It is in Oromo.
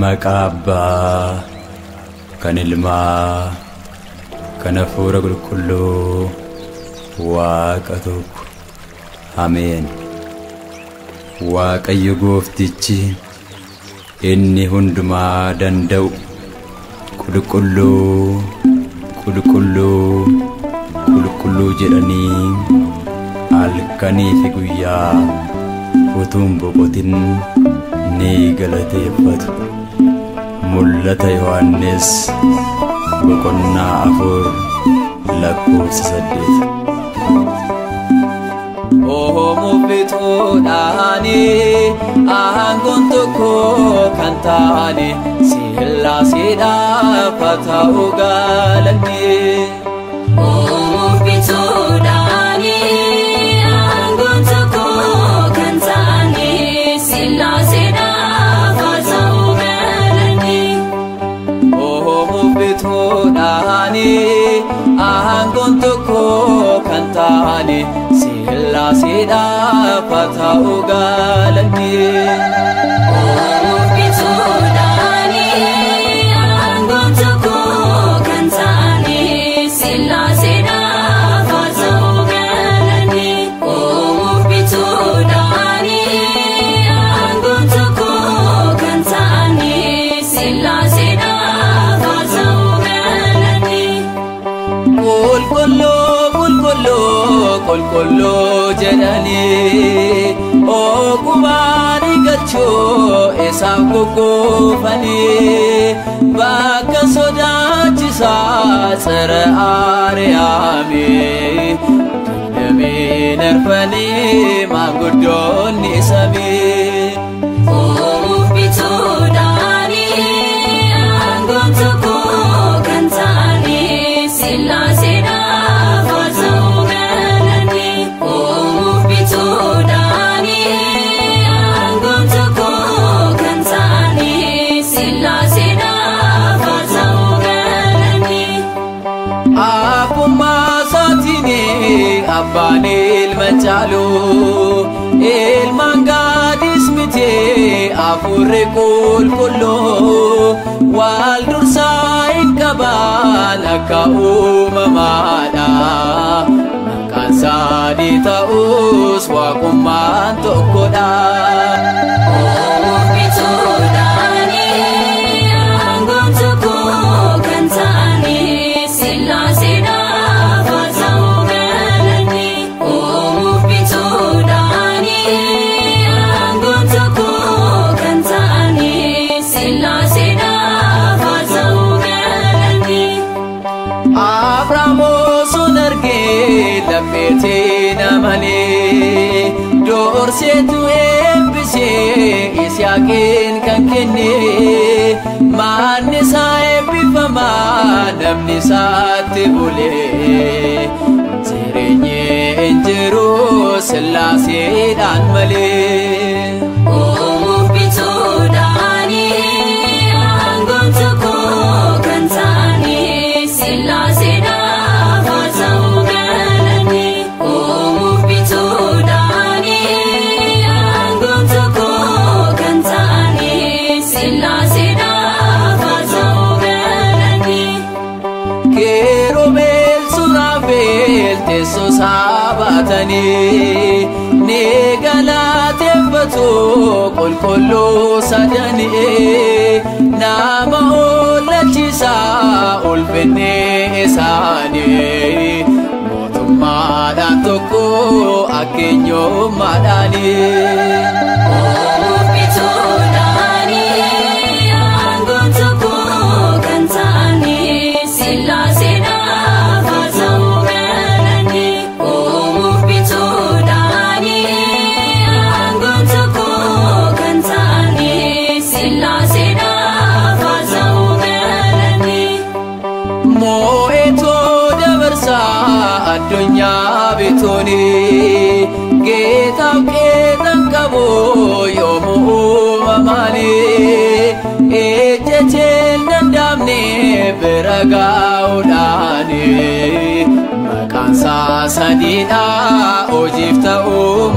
Maqaa Abbaa kan Ilmaa kan Hafuura Qulqulluu Waaqa tokko. Ameen. Waaqayyo Gooftichi inni hundumaa danda'u qulqulluu, qulqulluu, qulqulluu jedhanii halkanii fi guyyaa utuu hin boqotin ni galateeffatu. Mul'ata Yohannis boqonnaa 4 lakkoofsa 8. Oomuuf bituudhaani aangoon tokko kan taane Sillaaseedhaaf haa ta'u galanni. Oomuuf bituudhaani aangoon tokko kan taane Sillaaseedhaaf haa ta'u galanni. Oomuuf bituudhaani aangoon tokko kan taane Sillaaseedhaaf haa ta'u galanni. Oomuuf bituudhaani aangoon tokko kan taane Sillaaseedhaaf haa ta'u galanni. Oomuuf bituudhaani aangoon tokko kan taane Sillaaseedhaaf haa ta'u galanni. Qulqulluu, qulqulluu, qulqulluu jedhanii ogumaan galchuu isaan gugguufanii bakka sodaachisaa tsara Aariyaamii 24 maanguddoonni samii. Oomuuf bituudhaani aangoon tokko kan taane Sillaaseedhaaf haa ta'u galanni. Oomuuf bituudhaani aangoon tokko kan taane Sillaaseedhaaf haa ta'u galanni. Abbummaa isaatiin abbaan ilma caalu, ilmaan gaadis miti hafuurri qulqulluu wal dursaa hin qaban akka uumamaadha. Maqaan isaanii ta'us waaqummaan tokkodha. Oomuuf bituudhaani aangoon tokko kan taane Sillaaseedhaaf haa ta'u galanni. Oomuuf bituudhaani aangoon tokko kan taane Sillaaseedhaaf haa ta'u galanni. Abrahaam osoo argee lammeetiin amalee doorseetu eebbisee Yisihaaqiin kan kenne manni isaa eebbifamaa namni isaatti bulee jireenyi hin jiru Sillaaseedhaan malee. Oomuuf bituudhaani aangoon tokko kan taane Sillaaseedhaaf haa ta'u galanni. Oomuuf bituudhaani aangoon tokko kan taane Sillaaseedhaaf haa ta'u galanni. Kiirubeel Suraafeel teessoo isaa baatanii ni galateeffatu qulqulluu sadanii nama oolchisaa ulfinni isaanii mootummaadhaan tokko akkeenyummaadhaanii. Oomuuf bituudhaani aangoon tokko kan taane Sillaaseedhaaf haa ta'u galanni. Oomuuf bituudhaani aangoon tokko kan taane Sillaaseedhaaf haa ta'u galanni. Moo'etoo dabarsaa addunyaa bituuni geetaaf qeexan qabu yoomuu uumamaani ejjecheen danda'amne bira. Bira gaa'uudhaani maqaan isaa sadiidha hojiif ta'uu